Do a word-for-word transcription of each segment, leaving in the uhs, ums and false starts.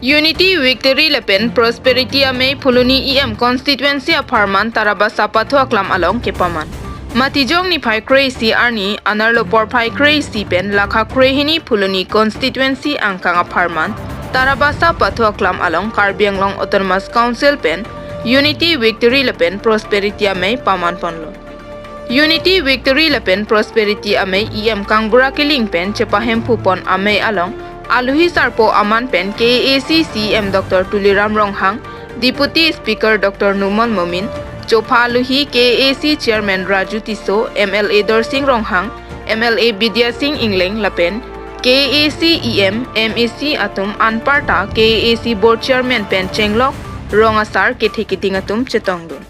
Unity, Victory lapen Prosperity Amei Phuloni E M Constituency apharman Tarabasa Pathu Aklam along kepaman. Matijong niphai kre-isi arni anerlo porphai kre-isi pen lakha krehini Phuloni Constituency angkang apharman Tarabasa Pathu Aklam along Karbi Anglong Autonomous Council pen Unity, Victory lapen Prosperity Amei paman ponlo. Unity, Victory lapen Prosperity Amei E M Kangbura Killing pen chepahemphu pon amei along aluhi sarpo aman pen K A A C C E M Doctor Tuliram Ronghang, Deputy Speaker Doctor Numal Momin, chopha aluhi K A A C Chairman Raju Tisso, M L A Dorsing Ronghang, M L A Bidya Sing Engleng lapen K A A C E M, M A C atum anparta K A A C Board Chairman pen chenglok rong asar kethe keding atum chetongdun.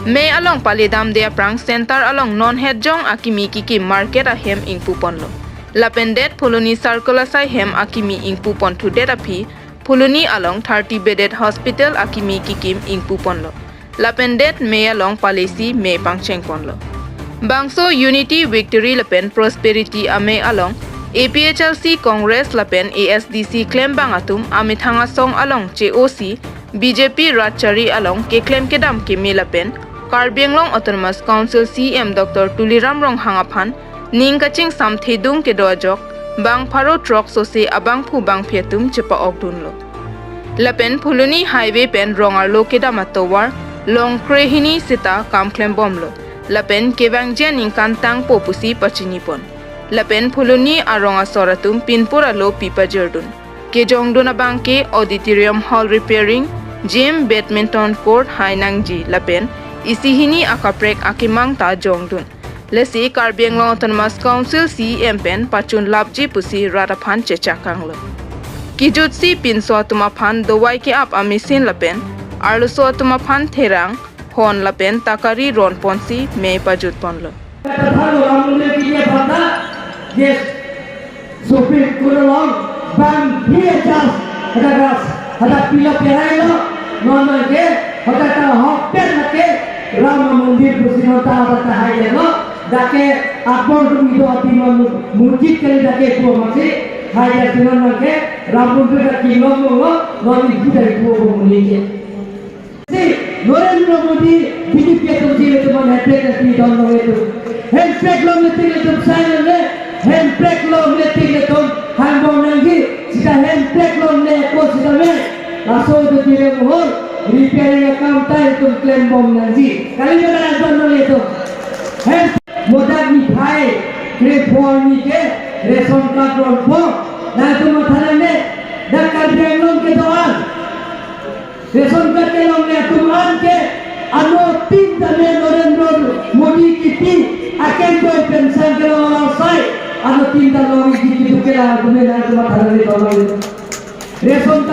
Mei along pale damde aphrang center along non hetjong akimi kikim market ahem ingpu ponlo. Lapen det Phuloni Circle asai hem akimi ingpu ponthudet aphi Phuloni along thirty bedded hospital akimi kikim ingpu ponlo. Lapen det mei along palesi mei pangcheng ponlo. Bangso Unity, Victory lapen Prosperity Amei along A P H L C, Congress lapen A S D C klembang atum amethang asong along che-osi B J P rat chari along keklem kedam keme lapen Karbi Anglong Autonomous Council C E M Doctor Tuliram Ronghang aphan ning kachingsam thedung kedo ajok bang pharo throk sose abangphu bangphi atum chepa-okdunlo. Lapen Phuloni highway pen rong arlo kedam atovar long krehini seta kam klembomlo. Lapen kevangji aningkan tangpo pusi pachini pon. Lapen Phuloni arong asor atum pinpur alo pipajirdun. Kejongdun abangke auditorium hall repairing, gym, badminton court hai nangji lapen isi hini akaprek akemang ta jongdun. Lasi Karbi Anglong Autonomous Council C E M pen pachun lapji pusi rat aphan chechakanglo. Kijutsi pinso atum aphan dovai ke-ap a-machine lapen arloso atum aphan therang, hon lapen takari ron ponsi mei pajut ponlo. Kata Ram Mandir ke liye banta, yes, Supreme Court along bang he adjust hadak ras hadak pilok kerai lo, non non ke hadak ta hok pen ke Ram Mandir pusi non ta hadak ta hai lo, dak ke apor tu ido ati ma mu-, mujit kali dak ke pu masi hai ya sinon non ke Ram Mandir dak ke lo mo lo, non ibu dari pu mo ni ke. Si, Narendra Modi, B J P atum si itum handbrake nangpi don long itum. Handbrake long itum itum sai long le, handbrake long itum itum hangbom nangji, sita handbrake longle ako sitame. Laso itum dire mohor, repairing akam ta itum klembom nangji. Kali mana don long itum. Hand modak niphai, kre-pho arni ke, ration card rompo, nangtum matha nangne, dak Karbi Anglong kedo-an. Ration card kelongle atum an ke anuttin tame Narendra Modi kipi akendoi pen sang kelong alasai anuttin ta longji kitu ke la atum nangtum matha nangne tolong. Ration card